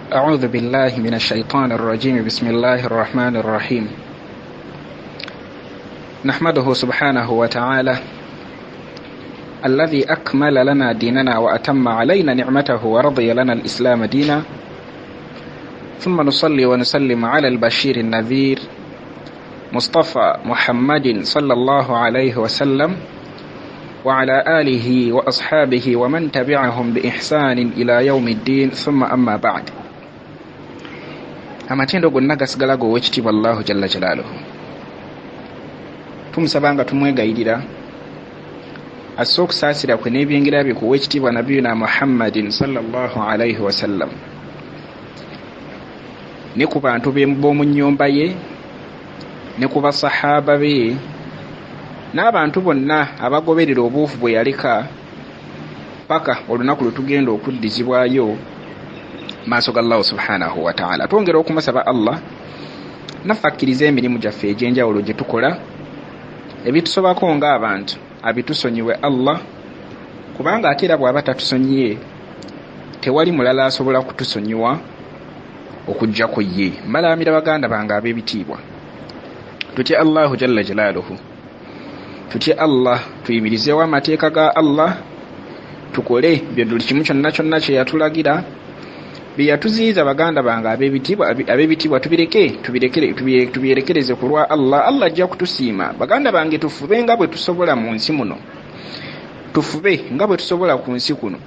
أعوذ بالله من الشيطان الرجيم. بسم الله الرحمن الرحيم. نحمده سبحانه وتعالى الذي أكمل لنا ديننا وأتم علينا نعمته ورضي لنا الإسلام دينا، ثم نصلي ونسلم على البشير النذير مصطفى محمد صلى الله عليه وسلم وعلى آله وأصحابه ومن تبعهم بإحسان إلى يوم الدين، ثم أما بعد. Amatendo gonna gasigala g'Oweekitiibwa Allahu jalla jalaaluhu. Tumusaba nga tumwegayirira asse okusaasira kwe n'ebyengera bye ku Oweekitiibwa Nabiyuna Muhammadin sallallahu alaihi wasallam, ne ku bantu b'omu nnyumba ye, ne ku basahaba be, n'abantu bonna abagoberera obuufu bwe yaleka paka olunaku lwe tugenda okuddizibwayo maaso ga Allahu subhanahu wa ta'ala. Twongera okumusaba Allah naffe akkirize emirimu gyaffe egy'enjawulo gye tukola, ebitusobako ng'abantu abitusonyiwe Allah, kubanga ate era bw'aba tatusonyiye tewali mulala asobola kutusonyiwa okuggyako ye. Mbalaamira baganda bange ab'ebitiibwa, tutye Allahu jalla jalaaluhu, tutye Allah, tuyimirizeewo amateeka ga Allah, tukole buli kimu kyonna kyonna kye yatulagira, bye yatuziyiza. Baganda bange ab'ebitiibwa, tubireke, tubyerekereze ku lwa Allah. Allah ajja kutusiima. Baganda bange, tufube nga bwe tusobola mu nsi muno, tufube nga bwe tusobola ku nsi kuno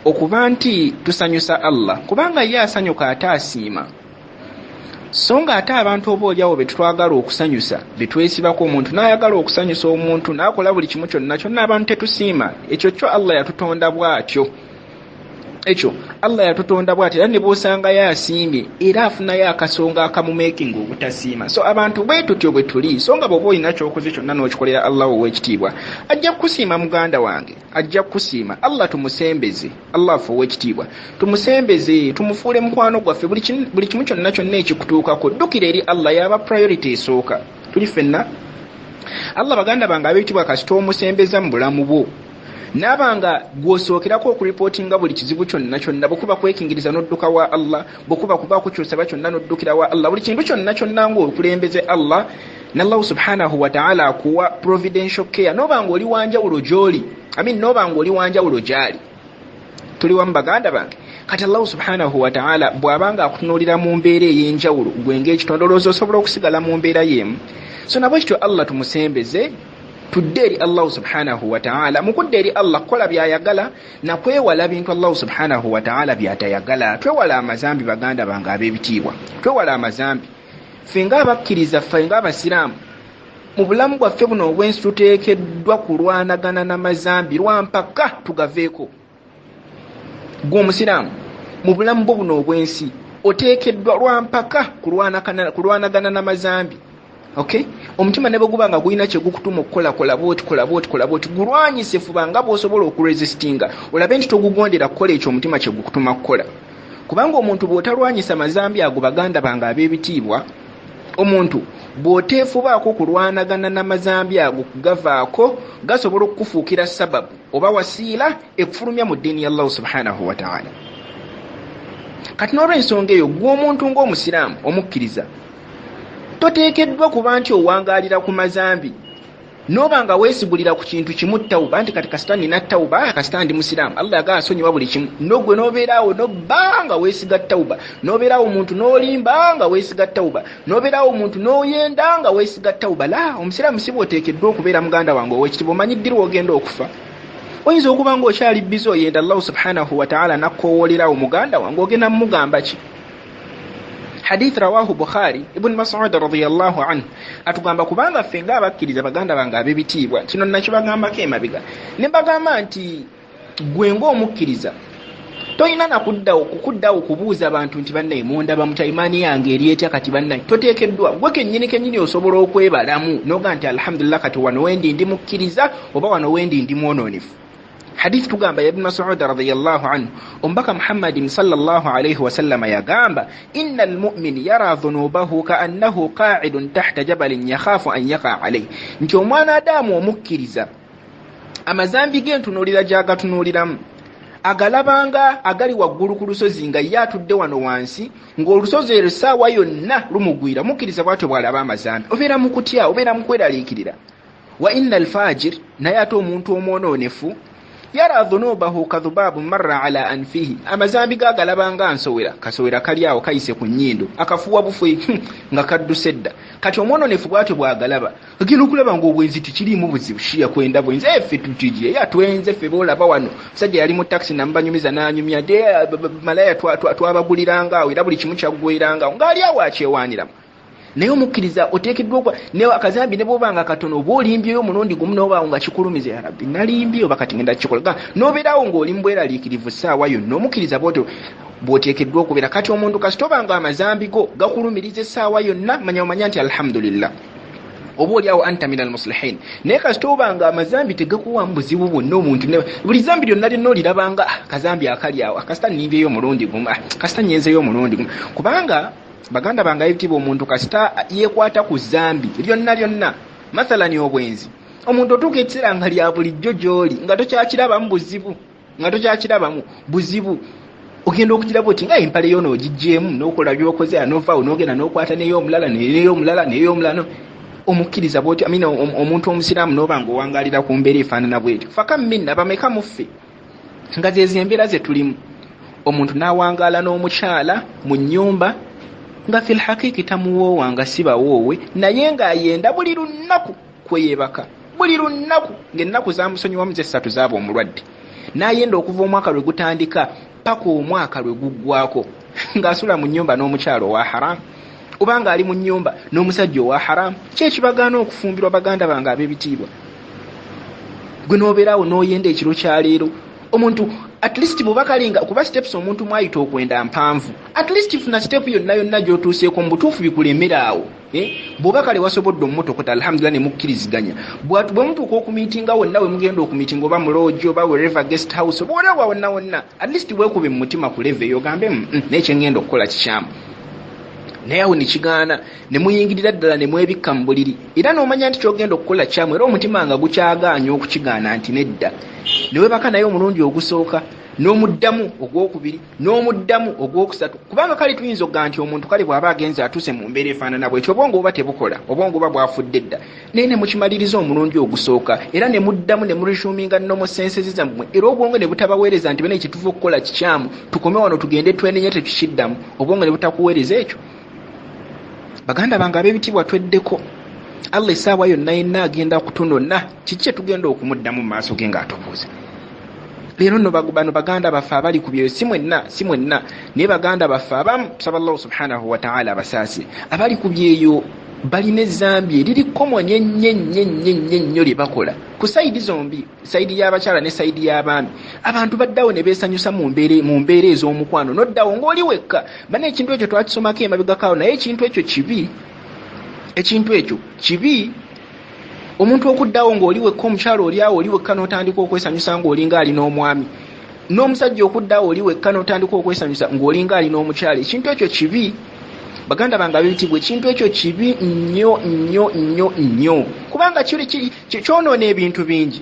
okuba nti tusanyusa Allah, kubanga ye asanyuka ate asiima. So nga ate abantu oba oliawo be tutwagala okusanyusa, betwesibako omuntu n'ayagala okusanyusa omuntu n'akola buli kimu kyonna kyonna, abantu tetusiima. Ekyo kyo Allah yatutonda bw'atyo, ekyo Allah yatutonda bw'atyo, era ne bw'osangayo asiimye era afunayo akasonga akamumeekinga obutasiima. So abantu bwe tutyo bwe tuli. So nga bw'oba olina ky'okoze kyonna n'okikolera Allah ow'ekitiibwa, ajja kukusiima muganda wange, ajja kukusiima. Allah tumusembeze, Allah affe ow'ekitiibwa tumusembeze, tumufuule mukwano gwaffe. Buli kimu kyonna kyonna ekikutuukako ddukira eri Allah, yaba priority esooka. Tuli ffenna Allah baganda bange ab'ekitiibwa, kasita omusembeza mu bulamu bwo, naabanga gw'osookerako okuripootinga buli kizibu kyonna kyonna, bwekuba kwekingiriza n'odduka wa Allah, bwekuba kuba kukyusaba kyonna n'oddukira wa Allah, buli kintu kyonna kyonna ng'okulembeze Allah, n'Allahu subhanahu wa ta'ala akuwa providential care. N'oba ng'oli wanjawulo gy'oli, I mean n'oba ng'oli wanjawulo gy'ali. Tuli wamu baganda bange? Kati Allahu subhanahu wa ta'ala bw'abanga akutunuulira mu mbeera ey'enjawulo, gwe ng'ekitonde olowooza osobola okusigala mu mbeera y'emu? So nabwe kityo Allah tumusembeze, tudde eri Allahu subhanahu wa ta'ala. Mu kudda eri Allah, kukola by'ayagala nakwewala bintu Allahu subhanahu wa ta'ala by'atayagala. Twewala amazambi baganda bange ab'ebitiibwa, twewala amazambi. Ffe ng'abakkiriza, ffe ng'abasiraamu, mu bulamu bwaffe buno obw'ensi tuteekeddwa kulwanagana n'amazambi lwampaka tugaveeko. Gwe omusiraamu mu bulamu bwo buno obw'ensi oteekeddwa lwampaka kulwanagana n'amazambi. Okay? Omutima ne bwe guba nga gulina kye gukutuma okukola, kola bw'oti, kola bw'oti, kola bw'oti, gulwanyise, fuba nga bw'osobola okuresistinga, olabe nti togugondera kukola ekyo omutima kye gukutuma kukola. Kubanga omuntu bw'otalwanyisa mazambi ago, baganda bange ab'ebitiibwa, omuntu bw'oteefubaako kulwanagana n'amazambi ago kugavaako, gasobola okukufuukira sababu oba wasiila ekufulumya mu ddiini ya Allahu subhanahu wa ta'ala. Kati n'olw'ensonga eyo, gwe omuntu ng'omusiraamu omukkiriza toteekeddwa kuba nti owangaalira ku mazambi, n'oba nga weesigulira ku kintu kimu, tawuba, nti kati kasita nina tawuba, kasita ndi musiraamu, Allah yagala asonyiwa buli kimu. Nogwe n'obeeraawo nobba nga weesiga tawuba, n'obeeraawo omuntu n'olimba nga weesiga tawuba, n'obeeraawo omuntu n'oyenda nga weesiga tawuba. La, omusiraamu si bw'oteekeddwa okubeera muganda wange ow'ekitiibwa. Omanyi ddi lw'ogenda okufa? Oyinza okuba ng'okyali bizi oyenda, Allahu subhanahu wa ta'ala nakkowoolerawo. Muganda wange, ogenda mumugamba ki? Hadith rawahu Bukhari, Ibn Mas'ud radiyallahu anhu atugamba, kubanga ffe ng'abakkiriza, baganda bange ab'ebitiibwa, kino nakibagambako emabega ne mbagamba nti gwe ng'omukkiriza tolina nakuddawo kukuddawo kubuuza bantu nti bannaye mundaba mutya, imaani yange eri etya? Kati bannaye, toteekeddwa. Gwe kennyini kennyini osobola okwebalamu noga nti alhamdulillah, kati wano wendi ndi mukkiriza, oba wano wendi ndi mwononefu. Hadith tugamba ya Ibn Mas'ud radiyallahu anhu, omubaka Muhammadin sallallahu alayhi wasallama yagamba, inna almu'min yara dhunubahu ka'annahu qa'idun tahta jabalin yakhafu an yaqa alayhi, nti omwana Adamu omukkiriza amazambi ge ntunuulira gy'agatunuuliramu Agalabanga agali waggulu ku lusozi nga ye atudde wano wansi, ng'olusozi erwo essaawa yonna lumugwira. Omukkiriza bw'atyo bw'alaba amazambi. Obeera mu kutya, obeera mu kweraliikirira. Wa inna alfajir, naye ate omuntu omwonoonefu, yara dhunubahu kadhubabu marra ala anfihi, amazambi ge agalaba nga nsowera, kasowera kali awo kayise ku nnyindo, akafuuwa bufuyi nga kadduse dda. Kati omwonoonefu bw'atyo bw'agalaba. Ogenda okulaba ng'obwenzi tekiriimu buzibu, shiya kwenda bwenzi, ffe tutije ya twenze ffe boolaba wano. Musajja yali mu takisi namubanyumiza n'anyumya nti malaya twabaguliranga awo era buli kimu kyaggweranga awo, ng'ali awo akyewaaniramu. Naye omukkiriza oteekeddwa okwa ne akazambi ne bw'oba nga katono oba olimbyeyo omulundi gumu n'obaawo nga kikulumiza, ya Rabbi nalimbye oba kati ngenda kukikola, ga n'obeeraawo ng'oli mu bweraliikirivu ssaawa yonna. Omukkiriza bw'otyo bw'oteekeddwa okubeera. Kati omuntu kasita oba nga amazambi go gakulumiriza essaawa yonna, manya omanya nti alhamdulillah oba oli awo anta min almuslihin. Naye kasita oba nga amazambi tegakuwamu buzibu bwonna, omuntu buli zambi lyonna lyonna olirabanga kazambi akali awo, kasita nnimbyeyo omulundi gumu, kasita nnyenzeyo omulundi gumu. Kubanga baganda bange ab'ebitiibwa, omuntu kasita yeekwata ku zambi lyonna lyonna, mathalani obwenzi, omuntu otuuka ekiseera nga lya bulijjo gy'oli, nga tokyakirabamu buzibu, nga tokyakirabamu buzibu. Ogenda okukiraba oti nga empale yo n'ogiggyemu n'okola by'okoze, n'ovaawo n'ogenda n'okwata n'ey'omulala, n'ey'omulala, n'ey'omulala. Omukkiriza bw'otyo, I mean, omuntu omusiraamu n'oba ng'owangaalira ku mbeera efaanana bw'etyo. Fakam minna, bameka mu ffe nga zezo embeera ze tulimu, omuntu n'awangaala n'omukyala mu nnyumba nga fil haqiqi tamuwoowa, nga si bawoowe, naye ng'ayenda buli lunaku kweyebaka, buli lunaku, ng'ennaku zamusonyiwamu zessatu zaaba omulwadde, n'ayenda okuva omwaka lwe gutandika paka omwaka lwe guggwako ng'asula mu nnyumba n'omukyala owa haramu, oba ng'ali mu nnyumba n'omusajja owa haramu. Ki ekibagaana okufumbirwa, baganda bange ab'ebitiibwa? Gwe n'obeeraawo n'oyenda ekiro kya leero, omuntu at least bw'oba kalinga kuba steps omuntu mwayita okwenda mpanvu, at least funa step yonna yonna gy'otuuseeko mu butuufu bikulemere awo. Bw'oba kale wasobodde omumutokota, alhamdulillah, ne mukkiriziganya, bwe mutuuka okumiitinga wonna we mugenda okumiitinga, oba mu lodge oba wherever, guest house oba whatever, wonna wonna, at least weekube mu mutima ku level eyo ogambe, naye kye ngenda okukola kikyamu. Naye awo ne kigaana, ne muyingirira ddala ne mwebikka mu buliri, era n'omanya nti ky'ogenda okukola kyamu, era omutima nga gukyagaanya okukigaana nti nedda. Ne weebaka naye omulundi ogusooka, n'omuddamu ogwokubiri, n'omuddamu ogwokusatu. Kubanga kale tuyinza okugamba nti omuntu kale bw'aba agenze atuuse mu mbeera efaanana bwetyo, obwongo buba tebukola, obwongo buba bwafudde dda. Naye ne mukimaliriza omulundi ogusooka, era ne muddamu ne muresuminga normal senses zammwe, era obwongo ne butabaweereza nti bene kyetuva okukola kikyamu, tukome wano tugende twenenye tetukiddamu. Obwongo ne butakuweereza ekyo. Baganda bange ab'ebitiibwa, tweddeko. Allah essaawa yonna yenna agenda kutunona. Kiki kye tugenda okumuddamu mu maaso ge ng'atubuuza? Leero nno bano baganda baffe abali ku byeyo, si mwenna, si mwenna, naye baganda baffe abamu, tusaba Allahu subhanahu wa ta'ala abasaasire, abali ku byeyo balina ezambi eriri common ennyo ennyo ennyo ennyo ennyo lye bakola ku side zombi, side y'abakyala ne side y'abaami. Abantu baddawo ne beesanyusa mu mbeera ez'omukwano, n'oddawo ng'oli wekka. Bana ekintu ekyo twakisomako emabegako awo, naye ekintu ekyo kibi, ekintu ekyo kibi. Omuntu okuddawo ng'oli wekka, omukyala oli awo oli wekka n'otandika okwesanyusa ng'olinga ali n'omwami, n'omusajja okuddawo oli wekka n'otandika okwesanyusa ng'olinga ali n'omukyala, ekintu ekyo kibi. Baganda bange ab'ebitiibwa, ekintu ekyo kibi nnyo nnyo nnyo nnyo, kubanga kyonoona ebintu bingi.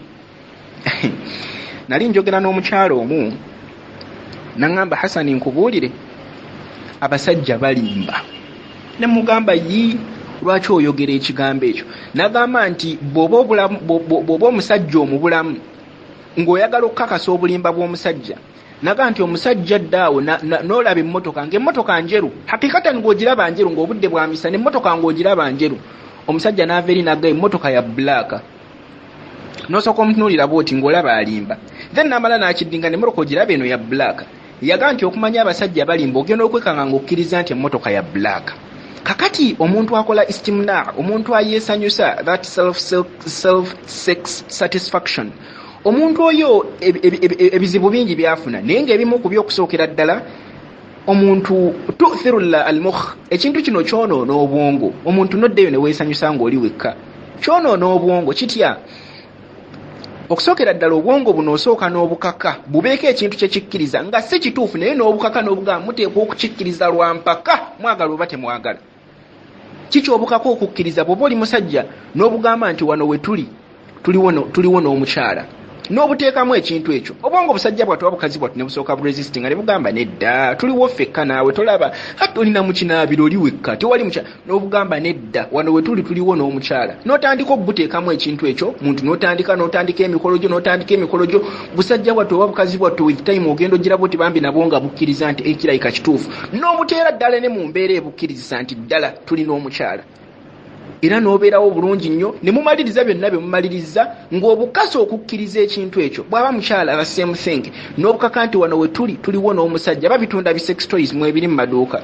Nali njogera n'omukyala omu naŋŋamba, Hasani, nkubuulire, abasajja balimba. Ne mugamba, yi, lwaki oyogera ekigambo ekyo? Nagamba nti bw'oba omusajja omubulamu ng'oyagala okukakasa obulimba bw'omusajja, naga nti omusajja addaawo n'olaba emmotoka ng'emmotoka njeru, hakikatan ng'ogiraba njeru, ng'obudde bwa misana, emmotoka ng'ogiraba njeru, omusajja n'ava eri n'agamba emmotoka ya black, n'osooka omutunuulira bw'oti ng'olaba alimba, then n'amala n'akiddinga n'emmotoka ogiraba eno ya black. Yaga nti okumanya abasajja balimba, ogenda okwekanga ng'okkiriza nti emmotoka ya black. Kakati omuntu akola istimna, omuntu ayeesanyusa, that self sex satisfaction, omuntu oyo ebizibu bingi byafuna, naye ng'ebimu ku byokusookera ddala, omuntu tu'thiru al-mukh, ekintu kino kyonoona obwongo. Omuntu noddeyo ne weesanyusa ng'oli wekka, kyonoona obwongo. Kitya? Okusookera ddala obwongo buno osooka n'obukaka bubeeko ekintu kye kikkiriza nga si kituufu, naye n'obukaka n'obugamba muteekwa okukikkiriza lwa mpaka, mwagala oba temwagala. Kiki obukaka okukkiriza? Bw'oba oli musajja n'obugamba nti wano we tuli, tuliwo n'omukyala. N'obuteekamu ekintu ekyo, obwongo busajja bwattu oba bukazi bwattu ne busooka buresistinga ne bugamba nedda, tuliwo ffekka naawe, tolaba ate olina mu kinaabiro oli wekka, tewali mukyala. N'obugamba nedda, wano we tuli tuliwo n'omukyala. N'otandika obuteekamu ekintu ekyo muntu, n'otandika emikolo gyo, n'otandika emikolo gyo. Busajja bwattu oba bukazi bwattu with time ogenda ogiraba oti bambi nabwo nga bukkiriza nti ekirabika kituufu, n'obuteera ddala ne mu mbeera ebukkirizisa nti ddala tulina omukyala. Era n'obeerawo bulungi nnyo ne mumaliriza byonna bye mumaliriza ng'obukasa okukkiriza ekintu ekyo. Bw'aba mukyala the same thing, n'obukaka nti wano we tuli tuliwo n'omusajja, babitunda bi sex toys mwebiri mu maduuka,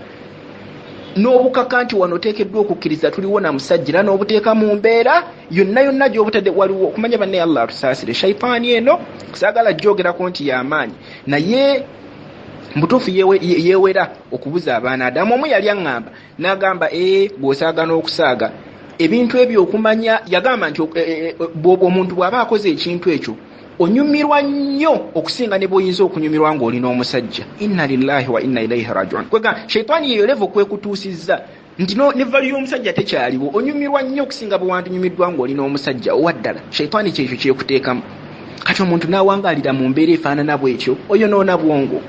n'obukaka nti wano oteekeddwa okukkiriza tuliwo na musajja, era n'obuteeka mu mbeera yonna yonna gy'obutadde. Waliwo okumanya banne, Allah atusaasire, shaitaani eno saagala gyogerako nti y'amaanyi, naye mbutuufu yeewera okubuza abaana. Adamu omu yali aŋŋamba n'agamba gw'osaaga n'okusaaga ebintu ebyo okumanya, yagamba nti omuntu bw'aba akoze ekintu ekyo onyumirwa nnyo okusinga ne bw'oyinza okunyumirwa ng'oli n'omusajja. Inna lillahi wa inna ilaihi rajiun. Kwega shaitaani yeyo level kwekutuusizza nti ne value y'omusajja tekyaliwo, onyumirwa nnyo okusinga bwe wandinyumiddwa ng'oli n'omusajja owaddala. Shaitaani kyekyo kyekuteekamu. Kati omuntu n'awangaalira mu mbeera efaanana bw'etyo, oyonoona bwongo.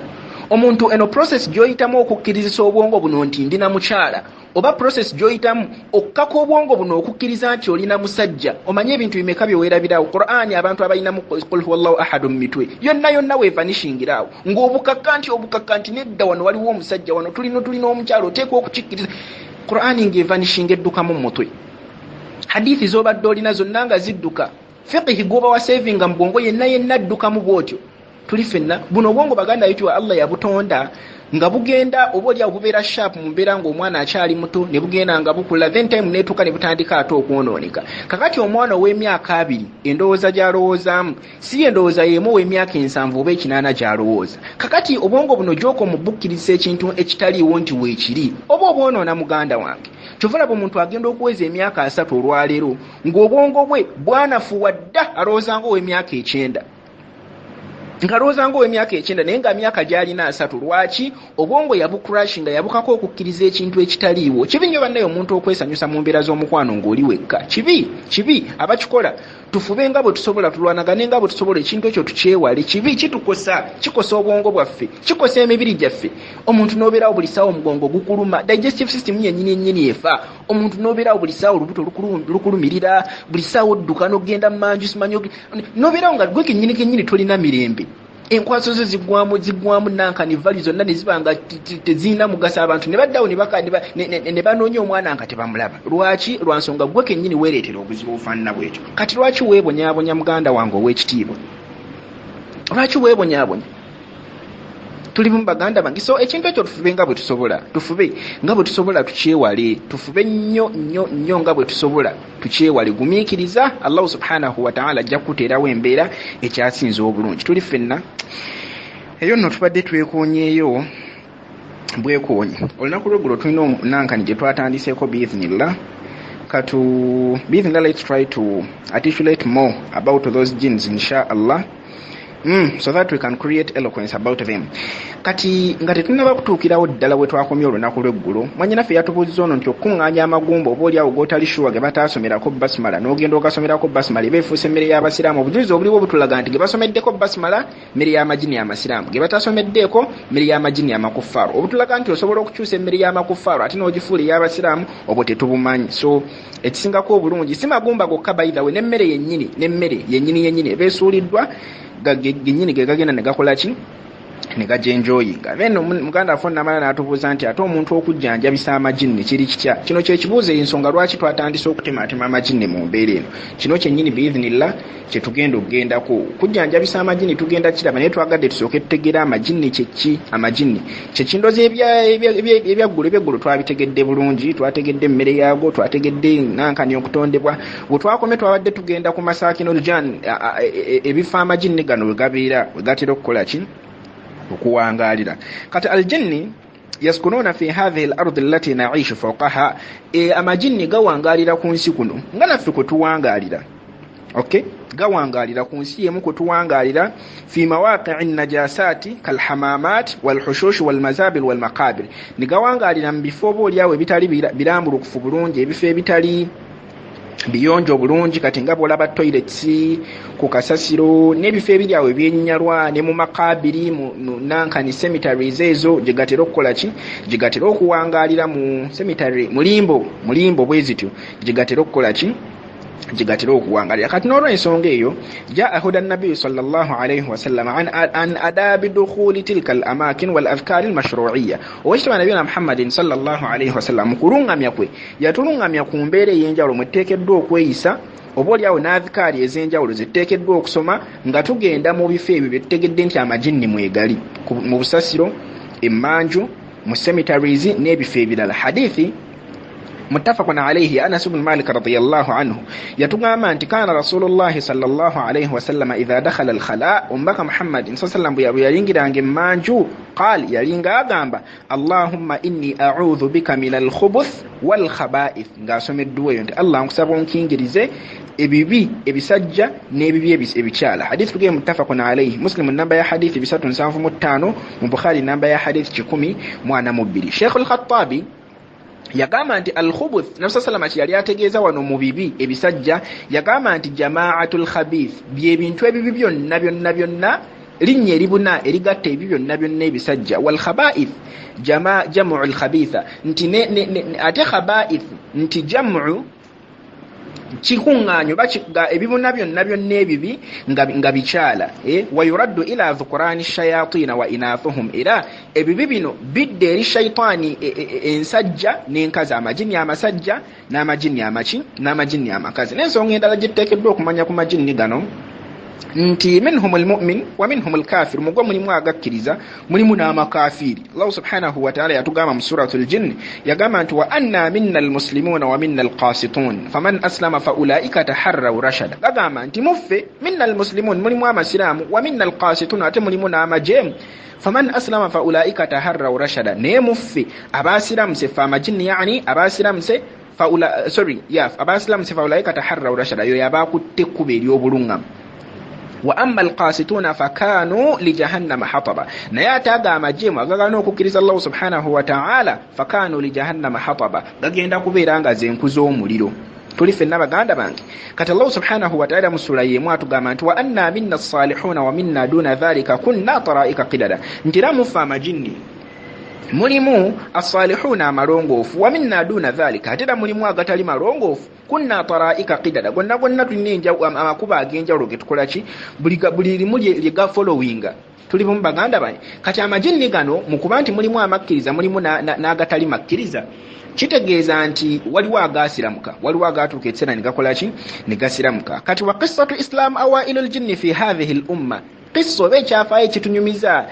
Omuntu eno process gy'oyitamu okukkirizisa obwongo buno nti ndina mukyala, oba process gy'oyitamu okkaka obwongo buno okukkiriza nti olina musajja, omanye ebintu bimeka bye weerabirawo. Qur'ani abantu abalinamu qul huwallahu ahadu mu mitwe yonna yonna weevanishingiraawo, ng'obukaka nti obukaka nti nedda, wano waliwo omusajja, wano tulina omukyala, oteekwa okukikkiriza. Qur'ani ng'evanishinga eddukamu mu mutwe, hadithi z'obadde olina zonna nga zidduka, fiqihi gw'oba wasevinga mu bwongo yenna yenna addukamu bw'otyo. Tuli ffenna buno obwongo baganda yitwa Allah yabutonda nga bugenda oba oli awo bubeera sharp mu mbeera ng'omwana akyali muto, ne bugenda nga bukula, then time neetuuka ne butandika ate okwonooneka. Kakati omwana ow'emyaka 20 endowooza gy'alowoozaamu si endowooza y'emu ow'emyaka 70 oba 80 gy'alowooza. Kakati obwongo buno gy'okoma obukkiriza ekintu ekitaliiwo nti weekiri, oba obwonoona muganda wange. Kyova olaba omuntu agenda okuweza emyaka 30 olwaleero ng'obwongo bwe bwanafuwa dda, alowooza ng'ow'emyaka 90, ng'alowooza ng'ow'emyaka 90, naye nga myaka gy'alina 30. Lwaki? Obwongo yabucrash nga yabukako okukkiriza ekintu ekitaliiwo. Kibi nnyo bannaye omuntu okwesanyusa mu mbeera z'omukwano ng'oli wekka. Kibi, kibi abakikola. Tufube nga bwe tusobola, tulwanagane nga bwe tusobola, ekintu ekyo tukyewale. Kibi, kitukosa, kikosa obwongo bwaffe, kikosa emibiri gyaffe. Omuntu n'obeerawo buli ssaawa omugongo gukuluma, digestive system yennyini yennyini efa. Omuntu n'obeerawo buli ssaawa olubuto lukulumirira, buli ssaawa odduka n'ogenda mu manju, simanyi n'obeerawo nga gwe kennyini kennyini tolina mirembe. Enkwaso zo ziggwamu nankani vali zonna ne ziba nga tezirina mugaso. Abantu ne baddawo ne banoonya omwana nga tebamulaba. Lwaki? Lwa nsonga gwe kennyini weereetera obuzibu obufaanana bwetyo. Kati lwaki weebonyaabonya muganda wange ow'ekitiibwa? Lwaki weebonyaabonya? Tuli mu baganda bange. So ekintu ekyo tufube nga bwe tusobola, tufube nga bwe tusobola tukyewale, tufube nnyo nnyo nnyo nga bwe tusobola tukyewale. Gumiikiriza, Allahu subhanahu wa ta'ala ajja kukuteerawo embeera ekyasinze obulungi. Tuli ffenna eyo nno tubadde twekoonyeeyo bwekoonye. Olunaku lw'eggulo tulina nankani gye twatandiseeko biithnillah. Katu biithnillah, let's try to articulate more about those jinns insha Allah, so that we can create eloquence about them. Kati nga tetunnaba kutuukirawo ddala we twakomye olunaku lw'eggulo, mwannyinaffe yatubuuzizza ono nti okukuŋŋaanya amagumba oba oli awo g'otali sure ge bataasomerako basmala n'ogenda ogasomerako basmala eba efuuse emmere y'abasiraamu. Obujulizi obuliwo butulaga nti ge basomeddeko basmala mmere y'amajini amasiraamu, ge batasomeddeeko mmere y'amajini amakufaaru. Obutulaga nti osobola okukyusa emmere y'amakufaaru ate n'ogifuula ey'abasiraamu, obwo tetubumanyi. So ekisingako obulungi si magumba gokka, by the way, n'emmere yennyini, n'emmere yennyini yennyini eba esuuliddwa gennyini ge gagenda ne gakola ki, ne gajenjoyinga. Then muganda waffe namala n'atubuuza nti ate omuntu okujjanjabisa amajinni kiri kitya? Kino kyekibuuzo, ensonga lwaki twatandise okutemaatema amajinni mu mbeera eno. Kino kyennyini biithnillah kyetugenda okugendako. Kujjanjabisa amajinni tugenda kiraba, naye twagadde tusooke tutegeere amajinni kyeki. Amajinni kyekindoza ebyaggulo, ebyeggulo twabitegedde bulungi, twategedde emmere yaago, twategedde nankani okutondebwa. Bwe twakomye twabadde tugenda ku masaakino jan, ebifo amajinni gano we gabeera, we gatera okukola ki, okuwangaalira. Kati aljinni yaskunuuna fi hathihi al ardi allati naishu fawqaha, amajinni gawangaalira ku nsi kuno nga naffe kwe tuwangaalira. Okay, gawangaalira ku nsi emu kwe tuwangaalira, fi mawaqii najasaati kalhamamat walhushush walmazabil walmaqabir, ne gawangaalira mu bifo oba oliawo ebitali birambulukufu bulungi, ebifo ebitali Biyonjo obulungi kati nga bw'olaba toilets ku kasasiro n'ebifo ebiri awo ebyenyinyalwa ne mu makabiri mu nankani cemeteries ezo gye gatera okukola ki, gye gatera okuwangaalira mu cemetery mulimbo bwe zityo gye gatera okukola ki, gye gatera okuwangaalira. Kati n'olwensonga eyo jaa huda nabiyu sallallahu alaihi wasallam an adabi dukhuli tilka al amakin wal adhkari al mashru'iyya. Owekitiibwa Nabiyina Muhammadin sallallahu alaihi wasallam mu kulungamya kwe yatulungamya ku mbeera ey'enjawulo mweteekeddwa okweyisa oba oliawo n'adhikaari ez'enjawulo zetuteekeddwa okusoma nga tugenda mu bifo ebyo bye tutegedde nti amajinni mwegali mu busasiro, emmanju, mu cemeteries n'ebifo ebirala. Hadithi muttafaqun alayhi Anas ibn Malik radiyallahu anhu yatugamba nti kana Rasulullahi sallallahu alayhi wasallam idha dakhala al-khala, omubaka Muhammad sallallahu alayhi bwe yayingiranga emmanju qal, yalinga agamba Allahumma inni a'udhu bika min al-khubuth wal khaba'ith, ng'asoma edduwa eyo nti Allah nkusaba onkingirize ebibi ebisajja n'ebibi ebikyala. Hadithi tugeye muttafaqun alayhi Muslim namba ya hadithi 375, mu Bukhari namba ya hadithi 142. Sheikh al-Khattabi yagamba nti al-khubuth, Nabi sallallahu alayhi yali ategeeza wano mu bibi ebisajja, yagamba nti jama'atul khabith, byebintu ebibi byonna byonna byonna, linnya eribuna erigatta ebibi byonna byonna ebisajja. Wal khaba'ith jam'u al khabitha, nti ate khaba'ith nti jam'u kikuŋŋaanyo ebibuna byonna byonna ebibi nga bikyala. Wa yuraddu ila dhukurani shayatina wa inathuhum, era ebibi bino bidda eri shaitaani ensajja n'enkazi, amajinni amasajja n'amajinni amaki n'amajinni amakazi. N'ensonga endala gyetuteekeddwa okumanya ku majinni gano nti minhum almu'min wa minhum alkafir, mugwa mulimu agakkiriza mulimu n'amakafiiri. Allah subhanahu wa ta'ala yatugamba mu suratul jinn, yagamba nti wa anna minna almuslimuna wa minna alqasitun faman aslama fa ulaika taharraw rashada. Gagamba nti muffe minna almuslimun, mulimu amasiraamu, wa minna alqasitun, ate mulimu n'amajeemu, faman aslama fa ulaika taharraw rashada, naye muffe abasiramuse fe amajinni, yani abasiramuse abasiramuse fa ulaika taharraw rashada, yo yabakutte ekkubo ery'obulungamu. Wa amma alqasituna fakanu li jahannama hataba, naye ate ago amajeemu agagaana okukkiriza Allah subhanahu wa ta'ala fakanu li jahannama hataba, gagenda kubeera nga ze nku z'omuliro. Tuli ffenna baganda bange. Kati Allah subhanahu wa ta'ala mu sura y'emu atugamba nti wa anna minna as-salihuna wa minna duna dhalika kunna tara'ika qidada, nti era muffe amajinni mulimu as-salihuna amalongoofu, wa minna duna dhalika, ate era mulimu agatali malongoofu, kunna tara'ika qidada, gonna gonna tulina amakubo ag'enjawulo ge tukola ki, buli limu lye gafollowinga. Tuli bumu baganda bange. Kati amajinni gano mu kuba nti mulimu amakkiriza mulimu n'agatali makkiriza, kitegeeza nti waliwo agaasiramuka, waliwo agaatuuka ekiseera ne gakola ki, ne gasiramuka. Kati wa qissatu islam awailul jinni fi hadhihi al umma, qissa oba ekyafaayo ekitunyumiza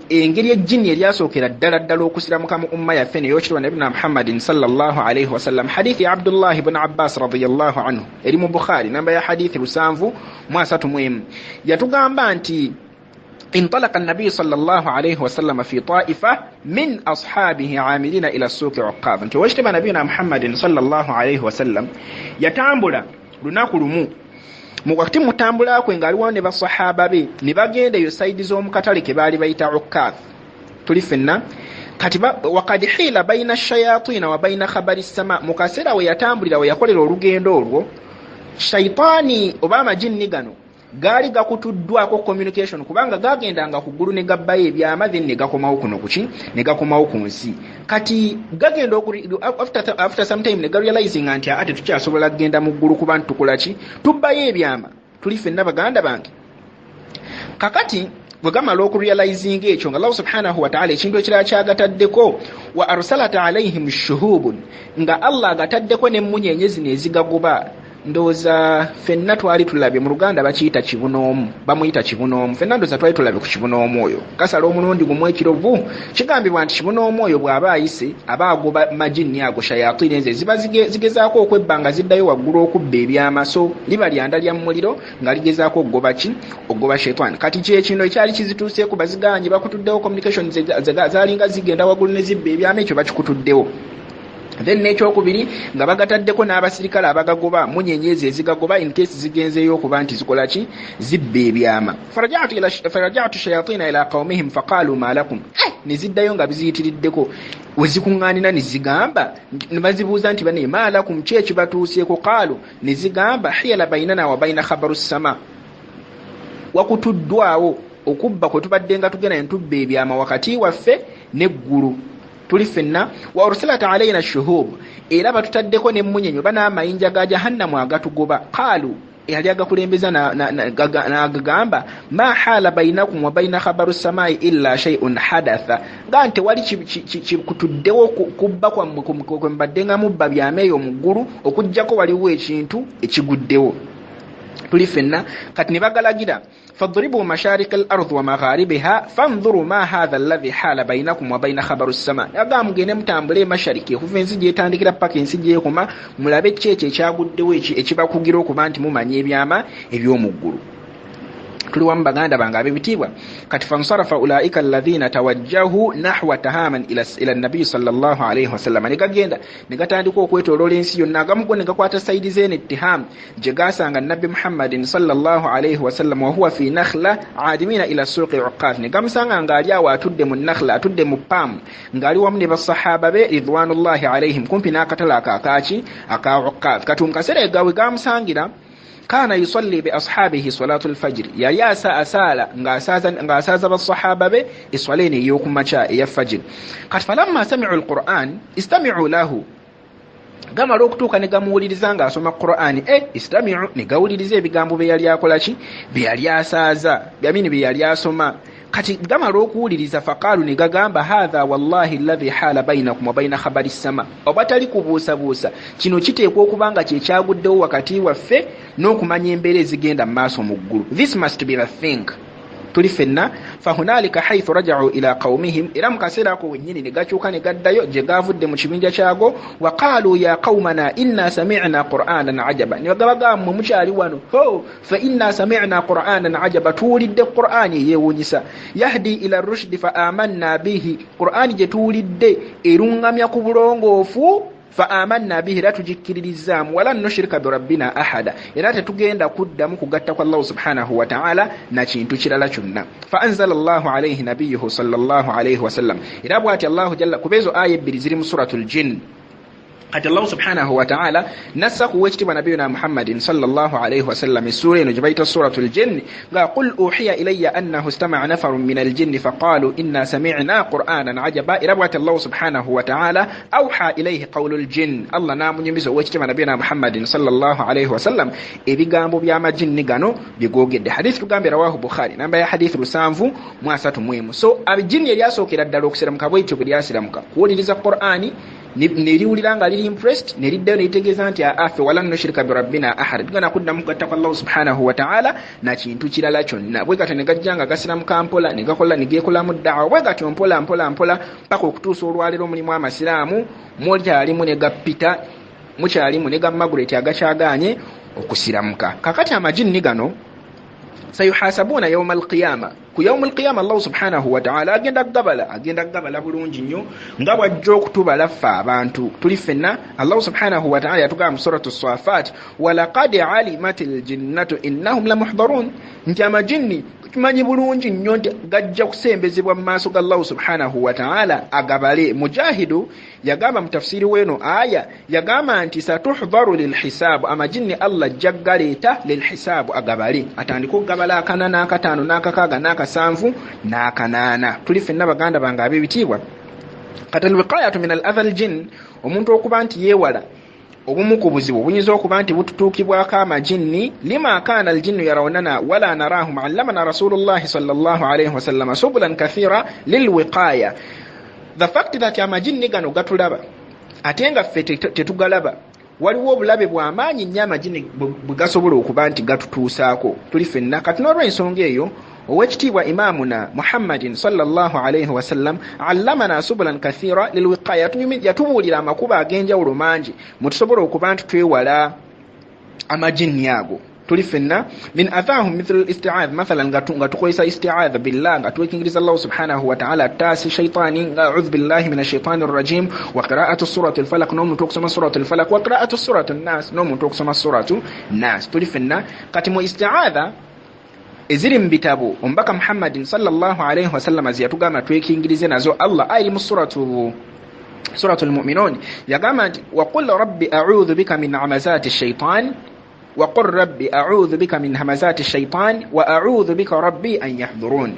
engeri ejjinni eryasookera ddala ddala okusiramuka mu umma yaffe neyokitibwa Nabiyina Muhammadin sallallahu alaihi wasallam. Hadithi ya Abdullah ibn Abbas radiyallahu anhu eri mu Bukhari namba ya hadithi 731, yatugamba nti انطلق النبي صلى الله عليه وسلم في طائفة من أصحابه عاملين إلى السوق عقاب. Nti owekitiibwa Nabiyina Muhammadin sallallahu alaihi wasallam yatambula lunaku lumu, mu wakati mutambula kwe ng'aliwo ne basahaba be ne bagenda eyo sayidi z'omukatale ke baali bayita Ukath. Tuli ffenna. Kati wakad hila baina shayatina wa baina khabari sama, mu kaseera we yatambulira we yakolera olugendo olwo, shaitaani oba amajinni gano gaali gakutuddwako communication, kubanga gagendanga ku ggulu ne gabbayo ebyama then ne gakomawo kuno kuki, ne gakomawo ku nsi. Kati gagenda after some time ne garealizinga nti ate tukyasobola kugenda mu ggulu kuba ntukola ki, tubbayo ebyama. Tuli ffenna baganda bange. Kakati bwe gamala okurealizinga ekyo nga Allah subhanahu wa ta'ala ekintu ekirala kyagataddeko, wa arsalata alaihim shuhubun, nga Allah agataddeko n'emmunyeenye zino ezigagoba. Ndowooza ffenna twali tulabye mu Luganda bakiyita kibunoomu, bamuyita kibunoomu. Ffenna ndowooza twali tulabye ku kibunoomu oyo kasala omulundi gumu ekirovu. Kigambibwa nti kibunoomu oyo bw'aba ayise aba agoba majinni ago shayatini ezo ziba zigezaako okwebba nga ziddayo waggulu okubba ebyama, so liba lyanda lya muliro nga ligezaako okugoba ki, okugoba shaitaani. Kati kye kino ekyali kizituuseeko, baziganye bakutuddewo communication zaalinga zigenda waggulu ne zibba ebyama, ekyo bakikutuddewo. Then n'ekyokubiri nga bagataddeko n'abasirikale abagagoba, munyenye ezo ezigagoba in case zigenzeeyo okuba nti zikola ki, zibba ebyama. Farajatu shayatina ila qaumihim faqalu ma lakum, ne ziddayo nga biziyitiriddeko we zikuŋŋaanira ne zigamba, ne bazibuuza nti bane ma lakum, ki ekibatuuseeko? Qaalu, ne zigamba hiyala bainana wa baina khabaru ssama, wakutuddwawo okubba kwe tubadde nga tugenda ne tubba ebyama wakati waffe n'eggulu, tuli ffenna. Wa ursilat alaina shuhub, era batutaddeko n'emmunyenye oba n'amayinja ga jahannamu agatugoba. Qaalu, eyali agakulembeza n'agagamba ma hala bainakum wa baina khabaru samai illa shay'un hadatha, nga nti tewali kikutuddewo kubba kwammwe kwe mubadde nga mubba byama eyo mu ggulu, okuggyako waliwo ekintu ekiguddewo, tuli ffenna. Kati ne bagalagira fadribu masharika al ard wa magharibiha fanzuru ma hadha alladhi hala bainakum wa baina khabaru sama, agamba mugende mutambule mashariki okuva ensi gyetandikira paka ensi gyekoma, mulabe ki ekyo ekyaguddewo ekibakugira okuba nti mumanya ebyama eby'omu ggulu. Tuli wamu baganda bange ab'ebitiibwa. Kati fansarafa ulaika alladhina tawajjahu nahwa tahaman ila nabiyi sallallahu alaihi wasallama, ne gagenda ne gatandika okwetooloola ensi yonna, agamu go ne gakwata sayidi zeeno ettiham gye gasanga nabbi Muhammadin sallallahu alaihi wasallam, wahuwa fi nakhla adimina ila suuqi uqaf, ne gamusanga ng'ali awo atudde mu nakhla, atudde mu pam, ng'ali wamu ne basahaba be ridwanullahi alaihim, kumpi n'akatale ako akaaki aka Uqaf. Kati mu kaseera gawe gamusangira kana yusalli bi ashabihi salatu lfajiri, yali asaala ng'asaaza basahaba be eswala eno ey'okumakya eya fajiri. Kati falamma samiu lquran istamiu lahu, gamala okutuuka ne gamuwuliriza ng'asoma Qur'ani, istamiu, ne gawuliriza ebigambo bye yali akola ki, bye yali asaaza, byamini bye yali asoma. Kati gamala okuwuliriza faqaalu, ne gagamba hatha wallahi alladhi hala bainakum wa baina khabari ssama, obatali kubuusabuusa kino kiteekwa okuba nga kyekyaguddewo wakati waffe n'okumanya embeera ezigenda mu maaso mu ggulu, this must be the thing, tuli ffenna. Fahunalika haithu rajau ila qaumihim, era mu kaseera ako wennyini ne gakyuka ne gaddayo gye gavudde mu kibinja kyago. Wa qaalu ya qaumana inna samina qur'anan ajaba, ne bagabagamba mmwe mukyali wano, ho fa inna samina qur'anan ajaba, tuwulidde qur'ani eyeewuunyisa, yahdi ila rushdi fa amanna bihi, qur'ani gye tuwulidde eruŋŋamya ku bulongoofu, fa amanna bihi, era tugikkiririzaamu, wala nushirika birabbina ahada, era tetugenda kuddamu kugatta kwa Allahu subhanahu wa ta'ala na kintu kirala kyonna. Fa anzala Allahu alaihi nabiyuhu sallallahu alaihi wasallam, era bw'ati Allahu jalla kuba ezo aya ebbiri ziri mu suratul jinn. Kati Allahu subhanahu wa ta'ala nassa kuwa ekitiibwa nabiyuna Muhammadin sallallahu alaihi wasallam essuula eno gye bayita suratul jinn, nga qul uhiya ilayya annahu istama'a nafarun min aljinni faqalu inna sami'na qur'anan ajaba, era bw'ati Allahu subhanahu wa ta'ala awha ilayhi qawlul jinn, Allah n'amunyumiza ow'ekitiibwa nabiyuna Muhammadin sallallahu alaihi wasallam ebigambo by'amajinni gano bye googedde. Hadithi tugambye rawahu Bukhari, namba ya hadithi 731. So abijinni eryasookera ddala okusiramuka bwetyo bwe lyasiramuka kuwuliriza Qur'ani, neriwulira nga liri impressed, neriddayo neritegeeza nti affe wala nushirika birabbina ahad, tugenda kuddamu kugatta kwa Allahu subhanahu wa ta'ala na kintu kirala kyonna. Bwe gatyo ne gajja nga gasiramuka mpola, ne gakola ne geekolamu ddawa bwe gatyo mpola mpola mpola paka okutuusa olwaleero mulimu amasiraamu mukyalimu ne ga Peter, mukyalimu ne ga Margaret agakyagaanye okusiramuka. Kakati amajinni gano sayuhasabuna yauma alqiyama, ku yaumu alqiyama Allahu subhanahu wa ta'ala agenda kugabala bulungi nnyo nga bw'ajja okutubala ffe abantu tuli ffenna. Allahu subhanahu wa ta'ala yatugamba mu suratu Safat, walaqad alimat aljinnatu innahum lamuhdarun, nti amajinni tumanyi bulungi nnyo nti gajja kusembezebwa mu maaso ga Allahu subhanahu wa ta'ala agabale. Mujahidu yagamba mu tafsiri weno aya, yagamba nti satuhdaru lilhisabu, amajinni Allah ajja galeeta lilhisabu agabale, atandike okugabala akana n'akataano n'akakaaga n'akasanvu n'akanaana. Tuli ffenna baganda bange ab'ebitiibwa. Kati alwiqayatu min al adha aljinn, omuntu okuba nti yeewala obumu ku buzibu buyinza okuba nti bututuukibwako amajinni, lima kana aljinnu yarawnana wala narahum allamana rasulullahi sallallahu alaihi wasallama subulan kathira lilwiqaya. The fact that amajinni gano gatulaba ate nga ffe tetugalaba, waliwo obulabe bw'amaanyi nnyo amajinni bwe gasobola okuba nti gatutuusaako, tuli ffenna. Kati n'olw'ensonga eyo owekitiibwa imaamuna Muhammadin sallallahu alaihi wasallam allamana subulan kathira lilwiqaya, yatubuulira amakubo ag'enjawulo mangi mwe tusobola okuba nti twewala amajinni ago. Tuli ffenna. Min athahum mithlu listiadha, mathalan nga tukozesa istiadha billah, nga twekingiriza Allahu subhanahu wataala taasi shaitaani, nga audhu billahi min ashaitani rrajim, wa qiraatu suratu lfalaq, n'omuntu okusoma suratu lfalaq, wa qiraatu suratu nnas, n'omuntu okusoma suratu nnas. Tuli ffenna. Kati mu istiadha eziri mu bitabo omubaka Muhammadin sallallahu alaihi wasallama zeyatugamba twekingirize nazo Allah, ayiri mu suratu lmuminun, yagamba nti waqul rabbi audhu bika min amazati shaitan, waqul rabbi audhu bika min hamazati shaitan wa audhu bika rabbi an yahdurun,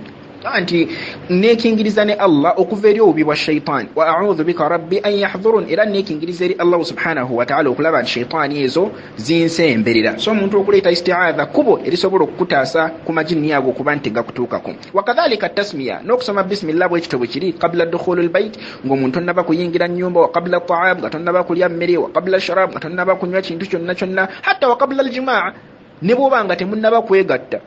nti nekingiriza ne Allah okuva eri obubi bwa shaitaani, wa audhu bika rabbi an yahdurun, era nekingiriza eri Allahu subhanahu wataala okulaba nti shaitaani ezo zinsemberera. So omuntu okuleeta istiadha kubo erisobola okukutaasa ku majinni ago okuba nti gakutuukako. Wakadhalika tasmiya, n'okusoma bisimillah bwekito bwe kiri, qabula dukhulu lbait, ng'omuntu tonnaba kuyingira nnyumba, wa qabula taam, nga tonnaba kulya mmere, wa qabula sharab, nga tonnaba kunywa kintu kyonna kyonna, hatta wa qabula aljimaa, ne bw'oba nga temunnaba kwegatta,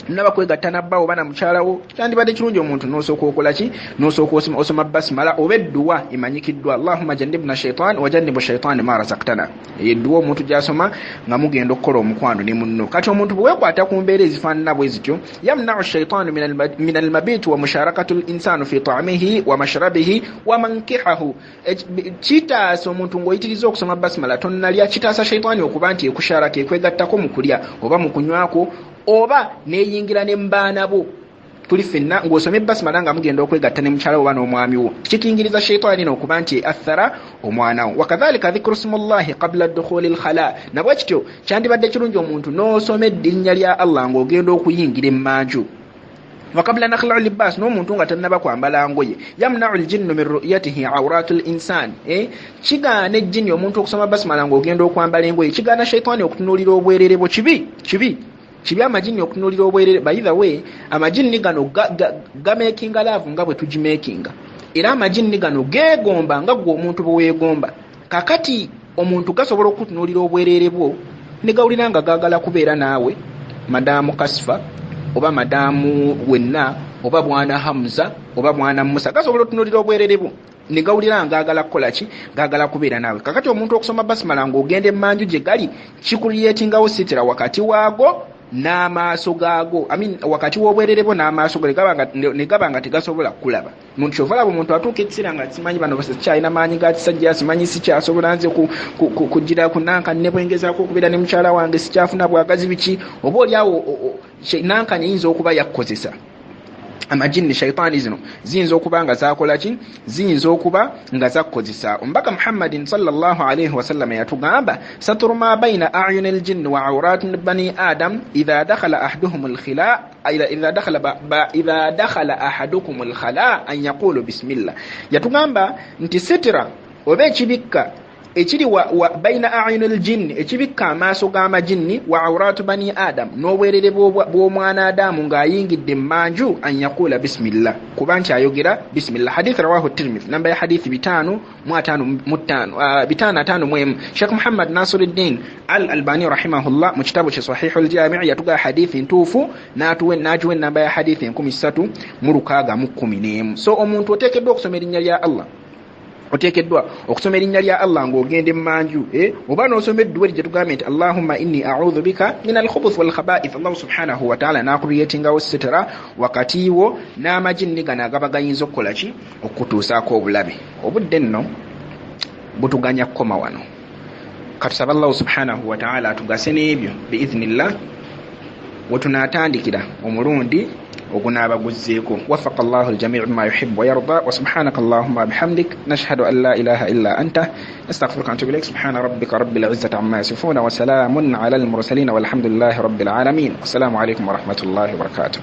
naba kwegatta nabba oba na mukyalawo, kyandibadde kirungi omuntu n'osooka okola ki, n'osooka osoma basmala oba edduwa emanyikiddwa, Allahumma jannibna shaitan wa jannibu shaitani ma razaktana. Eyo edduwa omuntu gy'asoma nga mugenda okukola omukwano ne munno. Kati omuntu bwe weekwata ku mbeera ezifaanana bwe zityo, yamnau shaitanu min almabitu wa musharakatu linsanu fi taamihi wa mashrabihi wa mankihahu. Kitaasa omuntu ng'oyitiriza okusoma basmala tonnalya, kitaasa shaitaani okuba nti ekusharaka, ekwegattako mu kulya oba mu kunywako, oba neyingira ne mbaana bo. Tuli ffenna. Ng'osoma ebbasimala nga mugenda okwegatta ne mukyala oba n'omwami wo, kikingiriza shaitaani n'okuba nti athara omwana wo. Wakadhalika dhikru smullahi qabula dukhuli lkhala, nabwe kityo kyandibadde kirungi omuntu n'osoma eddinya lya Allah ng'ogenda okuyingira emmanju. Wakabula nakhlau libas, n'omuntu nga tannaba kwambala ngoye, yamnau ljinnu min ruyatihi auratu linsan, kigaana ejjini omuntu okusoma basimala ng'ogenda okwambala engoye, kigaana shaitaani okutunuulira obwerere bwo. Kibi kibi kibi amajinni okutunuulira obwerere. By the way, amajinni gano gamekinga laavu nga bwe tugimekinga, era amajinni gano geegomba nga gwe omuntu bwe weegomba. Kakati omuntu gasobola okutunuulira obwerere bwo ne gawulira nga gaagala kubeera naawe, madaamu Kasifa oba madaamu wenna oba bwana Hamza oba bwana Musa, gasobola okutunuulira obwerere bwo ne gawulira nga gaagala kukola ki, gaagala kubeera naawe. Kakati omuntu okusoma basimala ng'ogenda emmanju gye gali, kikuliyetingawo sitira wakati waago n'amaaso gaago, I mean, wakati w'obwerere bwo n'amaaso go, ne gaba nga tegasobola kukulaba. Muntu kyova olaba omuntu atuuka ekiseera nga simanyi bano sikyalina maanyi ga kisajja, simanyi sikyasobola nze kugira ku nanka, ne bwengezaako okubeera ne mukyala wange sikyafuna bwagazi biki, oba oliawo nankani eyinza okuba yakkozesa amajinni, shaitaani zino ziyinza okuba nga zakola ki, ziyinza okuba nga zakkozesa. Omubaka Muhammadin sallallahu alaihi wasallama yatugamba satru ma baina ayuni ljinni wa aurati bani adam idha dakhala ahaduhum lkhila, idha dakhala ahadukum lkhala an yaqulu bismillah. Yatugamba nti sitira oba ekibikka ekiri wa baina ayuni ljinni, ekibikka amaaso g'amajinni, wa auratu bani adam, n'obwerere bw'omwana Adamu ng'ayingidde emmanju, an yaqula bisimillah, kuba nti ayogera bisimillah. Hadith rawahu Tirmidhi, namba ya hadithi 555, 551. Sheikh Muhammad Nasiruddin Al Albani rahimahullah mu kitabo kye Sahihu Ljamii yatugaa hadithi ntuufu, n'agiwa enamba ya hadithi 3611. So omuntu oteekeddwa okusoma erinnya lya Allah, oteekeddwa okusoma erinnya lya Allah ng'ogenda emmanju, oba n'osoma edduwa eri gye tugambye nti Allahumma inni audhu bika min alkhubuth walkhabaith. Allahu subhanahu wataala n'akuliyetingawo sitira wakati wo n'amajinni gano agaba gayinza okukola ki, okukutuusaako obulabe. Obudde nno butuganya kukoma wano. Katusaba Allahu subhanahu wataala atugase n'ebyo biithnillah wetunaatandikira omulundi ogunaaba guzzeeko. Wafaka Llahu ljamii bima yuhibu wayarda. Wa subhanaka Allahuma bihamdik, nashhadu an la ilaha illa anta, nastaghfiruka wanatubu ilaik. Subhana rabbika rabbil izzati amma yasifuna wa salamun ala almursalin, walhamdulillahi rabbil alamin. Wassalamu alaikum warahmatullahi wabarakatuh.